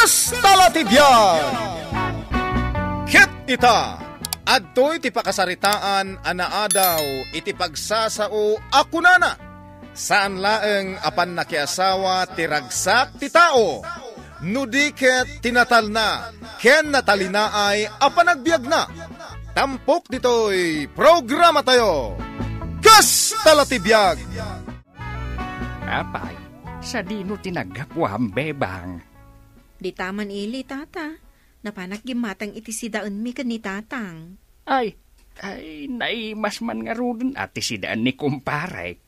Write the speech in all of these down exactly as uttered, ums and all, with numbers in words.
Talatibiag! Ket ita, adtoy ti pakasaritaan a naadaw iti pagsasao a kunana, saan laeng a pannakiasawa ti ragsak ti tao, no di ket ti natalna ken natalinaay a panagbiagna. Tampok ditoy programatayo, Kas Talatibiag! Apay, sadino ti naggapuam, Bebang? Dita man ili, Tata. Napanak gimmatang iti sidaenmi ken ni Tatang. Ay, ay, naimas man ngaruden a ti sidaan ni kumparek.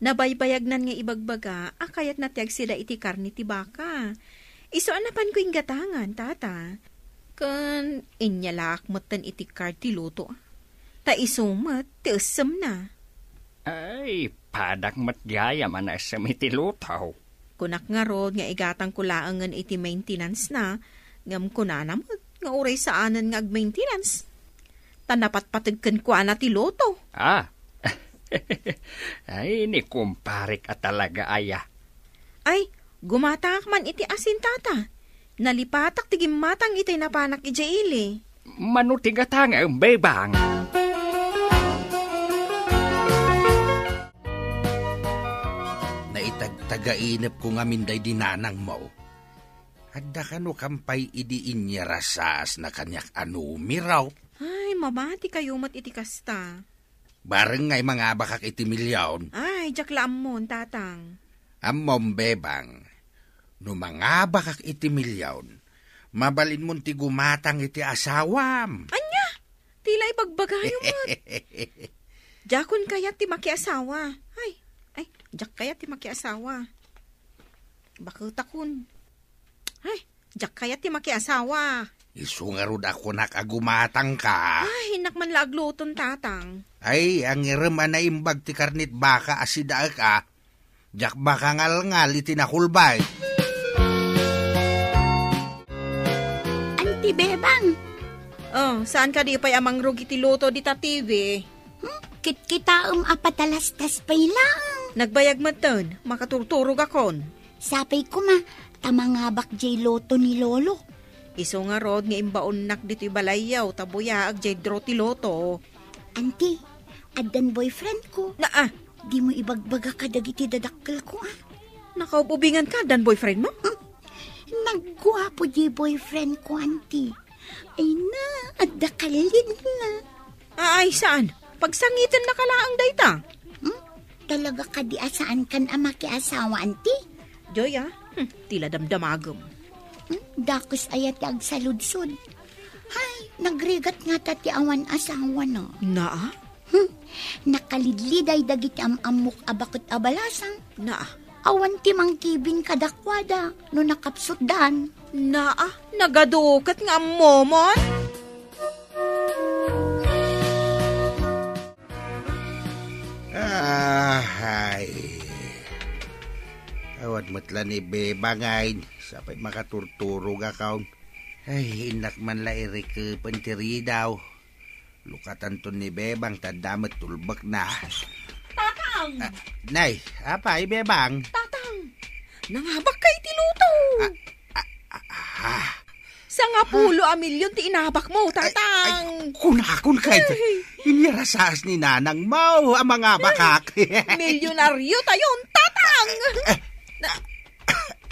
Nabaybayagnan nga ibagbaga a kayatna ti agsida iti karne ti baka. Isu a napanko inggatangan, Tata. Ken inyalaak metten iti kar ti luto. Ta isu met ti essemna. Ay, padak met gayam a naessem iti luto. Kunak ngarud nga igatangko laengen iti maintenance-na, ngem kunana met nga uray saanen nga agmaintenance. Ta napatpateg kenkuana ti luto. Ah. Ay, ni kumparek a talaga aya. Ay, gumatangak man iti asin, Tata. Nalipatak ti gimmatang itay napanak idiay ili. Mano ti gatangem, Bebang? Naitagtagainepko ngamin daydi nanangmo. Adda kano kampay idi inyarasaasna kaniak a numero? Ay, mabati kayo met iti kasta. Bareng ngay mangabakak iti milyon. Ay, diak la ammon, Tatang. Ammom, Bebang, no mangabakak iti milyon, mabalinmon ti gumatang iti asawam. Ania? Ti la ibagbagayo met. Diakon kayat ti makiasawa. Ay, ay, diak kayat ti makiasawa. Baketakon. Ay, diak kayat ti makiasawa. Isu ngarud a kunak a gumatangka. Ay, innak man la agluton, Tatang. Ay, angirem a naimbag ti karne ti baka a sidaek a. Diak makangalngal iti nakulbay. Anti Bebang! Oh, saan kadi pay a mangrugi ti luto dita T V? Hmm? Kitkitaem a patalastas pay laeng. Nagbayag metten, makaturturogakon. Sapay koma, ta mangabak jay loto ni Lolo. Isu ngarud nga imbaonnak ditoy balayyo, ta buyaag jay draw ti loto. Anti, addan boyfriend ko. Naa! Dimo ibagbaga kadagiti dadakkel ko, ah. Nakaub-ubingan ka, addan boyfriend mo? Hmm? Nagguapo di boyfriend ko, anti. Ay na, adda kalilid na. Ay, saan? Pagsangiten na ka laang dayta. Hmm? Talaga kadi a saan kan a makiasawa, anti? Joy, ah. Hmm, tila damdamagem. Hmm? Dakes aya ti agsaludsod. Hay, nagrigat ngata ti awan asawa, no? Naa? Hmm. Nakalidliday dagiti am-ammok a baket a balasang. Naa. Awan ti mangkibin kadakuada no nakapsutdan. Naa, nagaduket nga ammomon. Ahay. Awan met la ni Bebang ay, sapay makaturturogakon. Ay, innak man la irikepen ti ridaw. Lukatanton ni Bebang ta adda met tulbekna. Tatang! Ah, nay, apay, Bebang? Tatang! Nangabak ka iti luto! Ah, ah, ah, ah. Sangapulo a milyon ti inabak mo, Tatang! Ay, ay, kunakon kay, ay, inyarasaas ni nanang mo a mangabakak. Milyonaryo tayon, Tatang! Eh, na,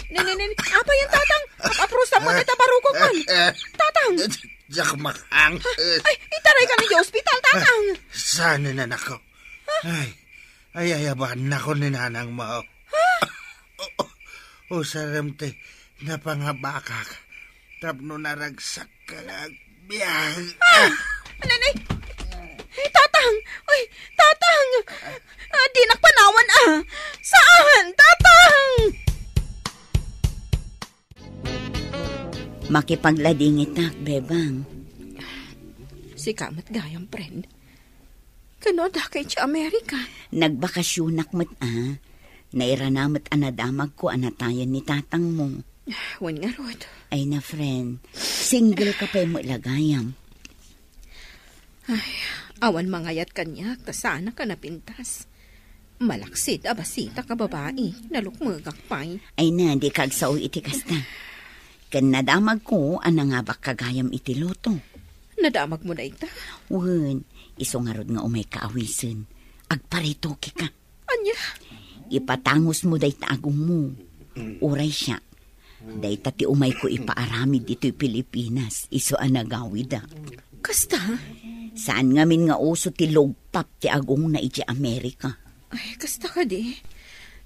ni, ni, ni, ni, apay yan, Tatang? Ap-, aprusa mo, eh, ita barukok man. Eh, eh. Tatang! Diak makang. Ay, itaray ka ni ospital, Tatang! Saan na nako? Ay, ay, ayaban nako ni nanang mo. O, o, o, sarem ti napangabakak. Tapno naragsak ka nga agbiag. Ah! Nanay! Ay, Tatang! Ay, Tatang! Ah, dinak panawan, ah! Saan? Tatang! Makipagladingitak, Bebang. Sika met gayam, friend. Kano adda ka iti Amerika? Nagbakasyonak met, a. Nairana met a nadamagko a natayen ni tatangmo. Wen ngarud. Ay na, friend. Single ka pay met la gayam. Ay, awan mangayat kaniak ta saanak a napintas. Malaksid a basitak a babai, nalukmegak pay. Ay na, dika agsao iti kasta. Ken nadamagko a nangabakka gayam iti luto. Nadamagmo dayta? Wen, isu ngarud nga umayka awisen. Agparetokeka. Ania? Ipatangosmo dayta agongmo. Uray siak, dayta ti umayko ipaaramid ditoy Pilipinas, isu a nagawidak. Kasta? Saan ngamin nga uso ti lugpap ti agongna idiay Amerika. Ay, kasta kadi?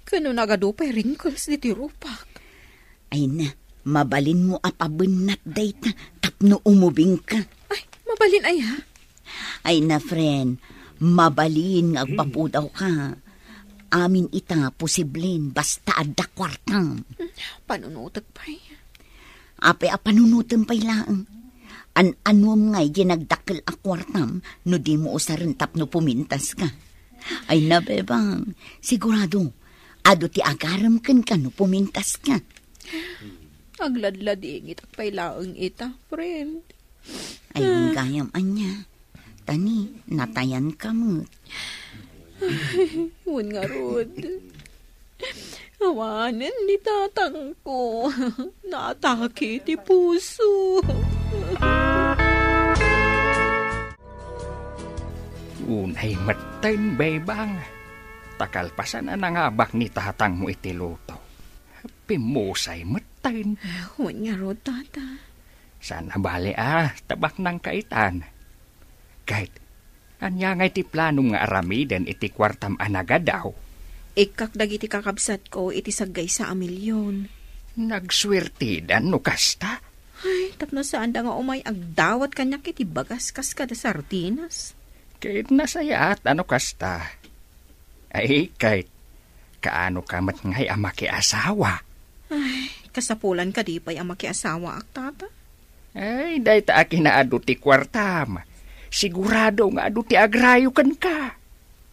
Ken no nagadu pay wrinkles ditoy rupak? Ay na, mabalinmo a pabennat dayta tapno umubingka. Ay, mabalin aya? Ay na, friend, mabalin nga agpapudawka. Amin ita, posiblen, basta adda kuartam. Panunotek pay. Apay a panunotem pay laeng? An-anuem ngay diay nagdakkel a kuartam no dimo usaren tapno pumintaska? Ay na, bebang, sigurado, adu ti agarem kenka no pumintaska. Agladladingitak pay laeng ita, friend. Ay, gayam ania. Ta ni, natayanka met. Wen ngarud. Awanen ni tatangko. Naatake ti puso. Unay metten, bebang. Ta kalpasan a nangabak ni tatangmo iti luto, pimmusay metten. Wen ngarud, tata. Saan a bale a, ta baknangka itan. Ket, ania ngay ti planom nga aramiden iti kuartam a nagadu? Ikkak dagiti kakabsatko iti saggaysa a milion. Nagsuertidan no kasta? Ay, tapno saanda nga umay agdawat kaniak iti bagas kas kada sardinas. Ket nasayaat a no kasta. Ay, ket, kaano ka met ngay a makiasawa? Ay, kasapulan kadi pay a makiasawaak, tata? Ay, dayta a kinaadu ti kuartam. Sigurado nga adu ti agrayo kenka.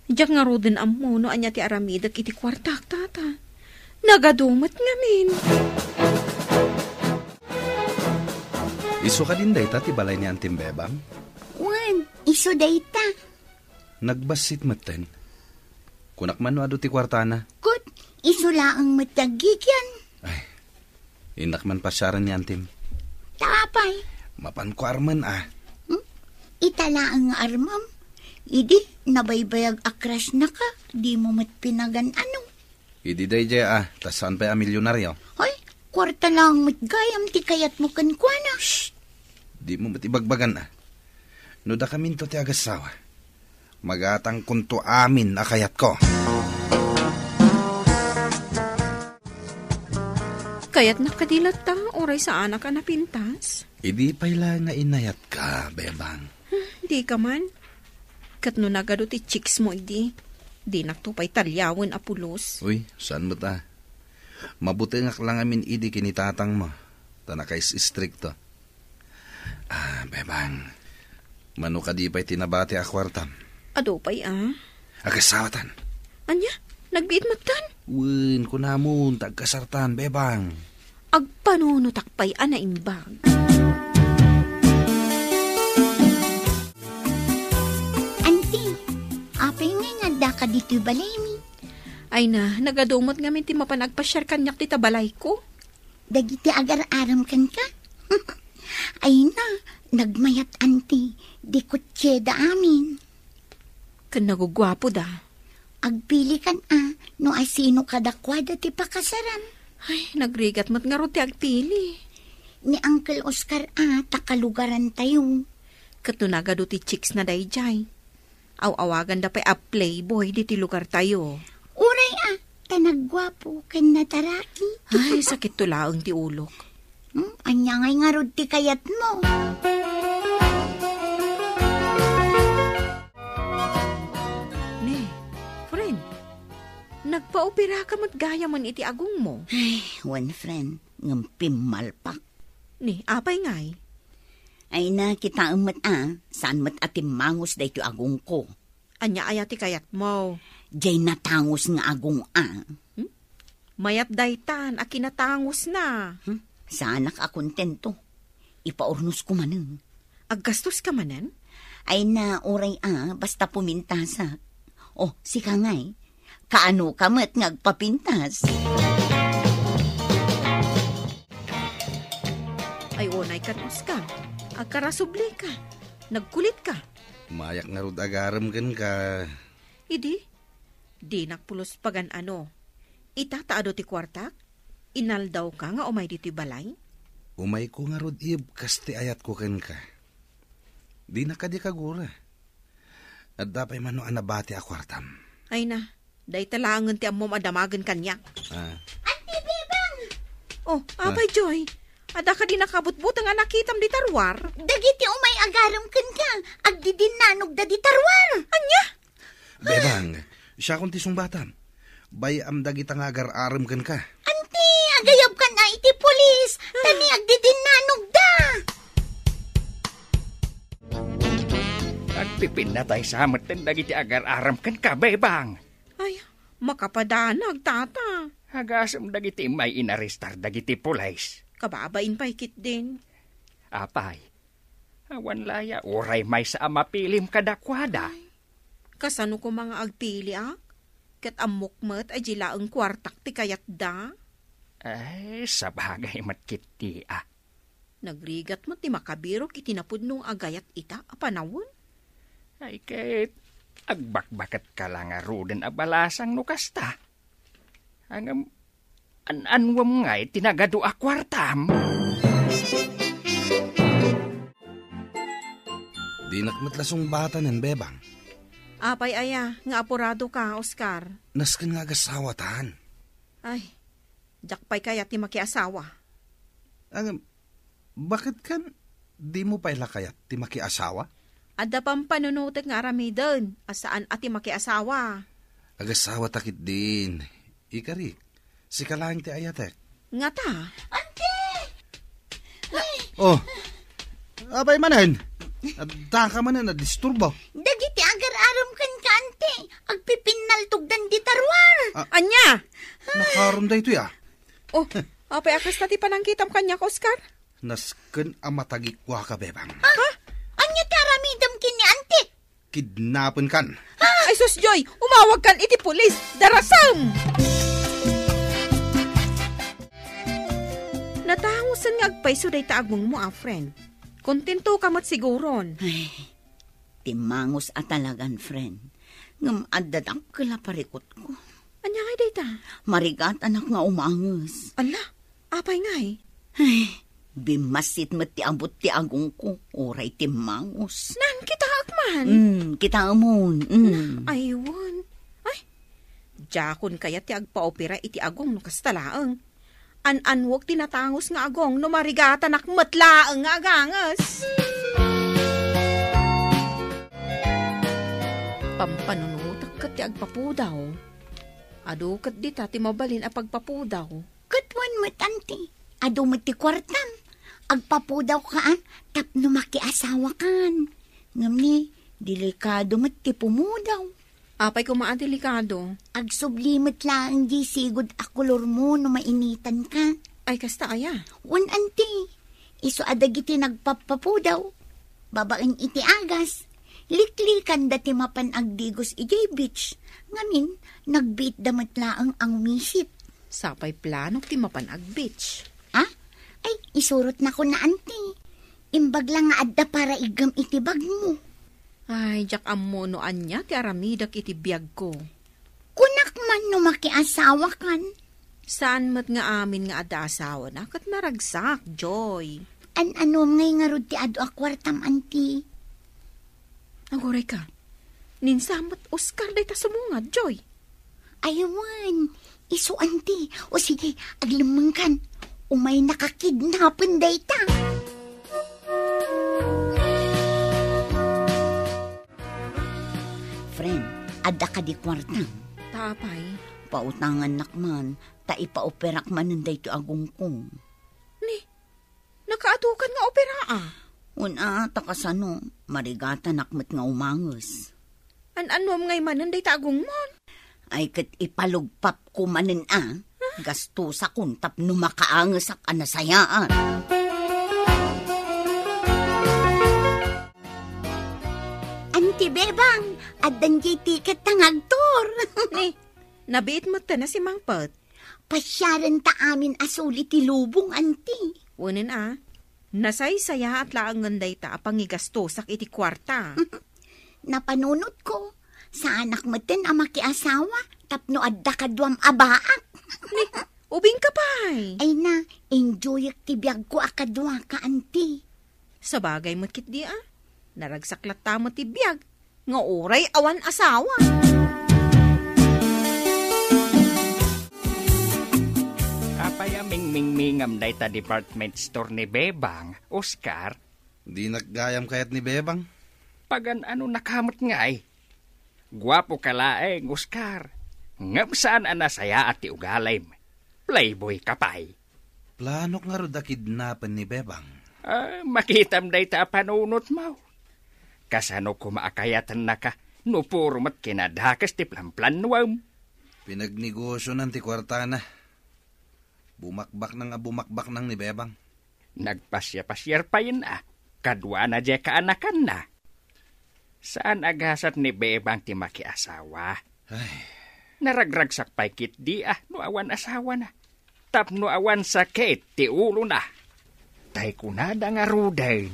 Diak ngaruden ammo no ania ti aramidek iti kuartak, tata. Nagadu met ngamin. Isu kadin dayta ti balay ni Antim, bebang? Wen, isu dayta. Nagbassit metten. Kunak man no adu ti kuartana. Ket, isu laeng met ti aggigyan. Ay, innak man pasiaren ni Antim. Ta apay? Mapanko armen a. Hmm? Ita laeng nga armem. Idi, nabaybayag a crush naka, dimo met pinagan-ano. Idi daydiay a, ta saan pay a milionario. Hoy, kuarta laeng met gayam ti kayatmo kenkuana. Shh! Dimo met ibagbagan a. No dakaminto ti agassawa, magatangkonto amin a kayatko. Kayatnak kadi latta, uray saanak a napintas? Idi pay la nga inayatka, bebang. Dika man. Ket no nagadu ti chicks mo idi, dinakto pay taliawen a pulos. Uy, saan met a. Mabutengak la ngamin idi ken ni tatangmo, ta nakais-istrikto. Ah, bebang, mano kadi pay ti nabati a kuartam? Adu pay a. Agasawatan. Ania? Nagbiit metten? Wen, kunamon, ta agkasartan, bebang. Agpanunotak pay a naimbag. Anti, apay ngay nga addaka ditoy balaymi? Ay na, nagadu met ngamin ti mapan agpasiar kaniak dita balayko. Dagiti agar-arem kenka? Ay na, nagmayat, anti, di kutsieda amin. Ken naguguapoda. Agpili kan a, no asino kadakuada ti pakasaram. Ay, nagrigat met ngarud ti agpili. Ni Uncle Oscar a, ta kalugarantayo. Ket no nagadu ti chicks na daydiay, aw-awaganda pay a playboy diti lugartayo. Uray a, ta nagguapo ken nataraki. Ay, sakitto laeng ti ulok. Hmm? Ania ngay ngarud ti kayatmo? Ne, friend, nagpaoperaka met gayamen iti agongmo? Ay, wen, friend, ngem pimmalpak. Ni, apay ngay? Ay na, kitaem met a, saan met a timmangus daytoy agongko. Ania aya ti kayatmo? Diay natangus nga agong a. Hmm? Mayat daytan a kinatangusna. Hmm? Saanak a kontento. Ipaurnosko manen. Aggastoska manen? Ay na, uray a, basta pumintasak. Oh, sika ngay. Kaano ka met nga agpapintas? Ay, unay kan Oscar. Agkarasublika. Nagkulitka. Mayak ngarud agarem kenka. Idi, dinak pulos pagan-ano. Ita ta adu ti kuartak? Inaldawka nga umay ditoy balay? Umayko ngarud, Ib, kas ti ayatko kenka. Dinak kadi kagura. Adda pay mano a nabati a kuartam? Ay na, dayta laengen ti ammom a damagen kaniak. Ah. Anti Bebang! Oh, apay, Joy? Adda kadi nakabutbuteng a nakitam di taruar? Dagiti umay agarem kenka, agdidinnanogda di taruar. Ania? Bebang, siakon ti sungbatam. Bay-am dagita nga agar-arem kenka. Anti, agayabkan a iti pulis, ta ni agdidinnanogda. Agpipinna tay sa metten dagiti agar-arem kenka, Bebang. Ay, makapadanag, tata. Agasem dagiti may inarestar dagiti pulis. Kababain pay ketdin. Apay, awan la aya uray maysa a mapilim kadakuada. Ay, kasano koma nga agpiliak? Ket ammok met a di laeng kuartak ti kayatda. Ay, sabagay met ketdi a. Nagrigat met ti makabirok iti napudno nga agayat ita a panawen. Ay ket, agbakbaketka la ngaruden a balasang no kasta. Ngem, an-anuem ngay ti nagadu a kuartam? Dinak met la sungbatanen, Bebang. Apay aya nga apuradoka, Oscar? Nasken nga agasawatan. Ay, diak pay kayat ti makiasawa. Ngem, baket kan dimo pay la kayat ti makiasawa? Adda pampanunotek nga aramiden a saan a ti makiasawa. Agasawata ketdin. Ikarik, sika laeng ti ayatek. Ngata? Auntie! Oh, apay manen? Addaka manen a disturbo? Dagiti agar-arem kenka, auntie, agpipinnaltogdan di taruar. Ah. Ania? Nakarum daytoy, ah. Oh, apay a kasta ti panangkitam kaniak, Oscar? Nasken a matagikuaka, Bebang. Ha? Ania ti aramidem ken ni auntie? Kidnapenkan. Ay sus, Joy! Umawagkan iti pulis! Darasem! Natangosen nga agpayso dayta agongmo a friend. Kontentoka met siguron. Ay, timmangus a talagan, friend. Ngem adda dakkel a parikutko. Ania ngay dayta? Marigatanak nga umanges. Ala, apay ngay? Ay, bimmassit met ti abut ti agongko, uray timmangus. Nan, kitaek man. Mm, kitaemon. Mm. Ay, wen. Ay, diakon kayat ti agpaopera iti agong no kasta laeng. An-anuek ti natangus nga agong no marigatanak met laeng nga aganges. Pampanunotek ket ti agpapudaw. Adu ket dita ti mabalin a pagpapudaw. Ket wen met, auntie, adu met ti kuartam. Agpapudawka, ah, tapno makiasawakan. Ngem ni, delikado met ti pumudaw. Apay koma a delikado? Agsubli met laeng diay sigud a kolormo no mainitanka. Ay, kasta aya? Wen, auntie, isu a dagiti nagpappapudaw, babaen iti agas, liklikanda ti mapan agdigos idiay beach. Ngamin, nagbiitda met laeng a ngumisit. Sapay planok ti mapan ag-beach. Ah? Ay, isurotnakon, auntie. Imbag la nga adda paraiggem iti bagmo. Ay, diak ammo no ania ti aramidek iti biagko. Kunak man no makiasawakan. Saan met nga amin nga adda asawana ket naragsak, Joy. An-anuem ngay ngarud ti adu a kuartam, auntie? Aguray ka. Ninsamet Oscar dayta sumungad, Joy. Ay, wen, isu, auntie. O sige, aglemmengkan. Umaynaka kidnapen dayta. Friend, adda kadi kuartam? Ta apay? Pautangannak man, ta ipaoperak manen daytoy agongko. Ni, nakaatukan nga opera, a? Wen a, ta kasano, marigatanak met nga umanges. An-anuem ngay manen dayta agongmon? Ay ket ipalugpapko manen a, gastusakon tapno makaangesak a nasayaat. Auntie Bebang, addan diay tiket ta nga agtour. Ni, nabiit met ta na si Mangpet. Pasiarenta amin a suli ti lubong, auntie. Wenen a, Nasaysayaat laengen dayta a pangigastosak iti kuarta. Napanunotko, saanak metten a makiasawa tapno adda kaduam a baak. Ubingka pay. Ay na, enjoyek ti biagko a kaduaka, anti. Sabagay met ketdi a. Naragsak latta met ti biag nga uray awan asawa. Apay a mingmingmingam dayta department store ni Bebang, Oscar? Dinak gayam kayat ni Bebang. Pagan-anonaka met ngay? Guapoka laeng, Oscar. Ngem saan a nasayaat ti ugalim. Playboy ka pay. Planok ngarud a kidnapen ni Bebang. Ah, makitam dayta a panunotmo. Kasano koma a kayatennaka no puro met kinadakes ti planplanuem? Pinagnegosionan ti kuartana. Bumakbaknang a bumakbaknang ni Bebang. Nagpasiapasiar payen a, kaduana diay kaanakanna. Saan a gasat ni Bebang ti makiasawa. Ay. Naragragsak pay ketdi a no awan asawana. Tapno awan sakit ti ulona. Tay kunada ngaruden,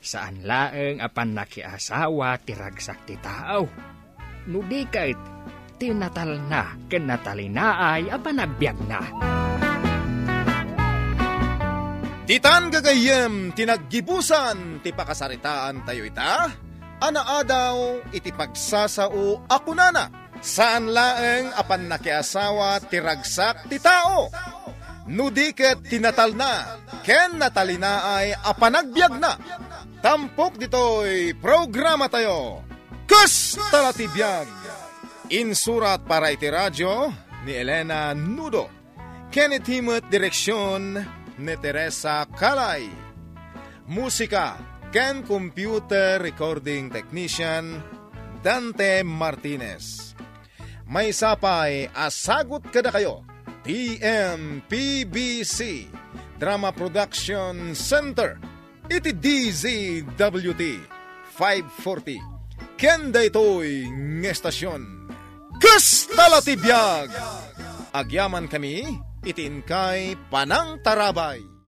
saan laeng a pannakiasawa ti ragsak ti tao, no di ket ti natalna ken natalinaay a panagbiagna. Ditan gagayyem ti naggibusan ti pakasaritaantayo ita a naadaw iti pagsasao a kunana, saan laeng a pannakiasawa ti ragsak ti tao, no di ket ti natalna ken natalinaay a panagbiagna. Tampok ditoy programatayo, Kasta la ti Biag. Insurat para iti radio ni Elena Nudo. Ken iti met direksion ni Teresa Calay. Musika ken computer recording technician, Dante Martinez. Maysa pay a sagut kadakayo, T M P B C, Drama Production Center, iti D Z W T five forty, ken daytoy nga estasion. Kasta la ti biag! Agyamankami iti inkay panangtarabay.